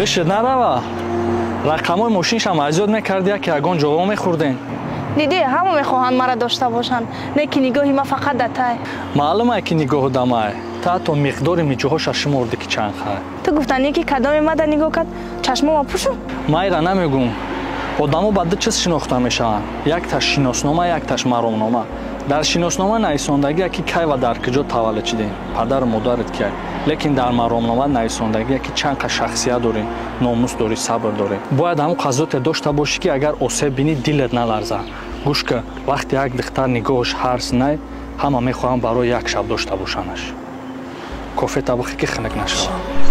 Ишед нарава. Рақамҳои мошиншам азёд мекарди, яке ягон ҷово мехӯрдем. Дидӣ, ҳама мехоҳанд мара дошта бошанд, не ки нигоҳи ма фақат да тай. Маълумае, ки нигоҳу дамай. Та ҳатто миқдори миҷоҳоша шумордӣ, ки чанд хай. Ту гуфтанӣ, ки кадоме мада нигоҳ кард, чашмома пӯшум. Майра, намегӯм. Одамо ба ду чиз шинохта мешаванд: якташ шиноснома, якташ маромнома. Дар шиноснома нависондагия, ки кай ва дар куҷо таваллуд шидем, падару модарат кияй, лекин дар маромнома нависондагия, ки чанд қа шахсият дорӣ, номус дорӣ, сабр дорӣ. Бояд ҳамон қазоте дошта бошӣ, ки агар осеб бинӣ, дилат наларза. Гӯш ка, вақте як духтар нигоҳаш ҳарс най, ҳама мехоҳанд барои як шаб дошта бошанаш. Кофе табухе, ки хунук нашавад.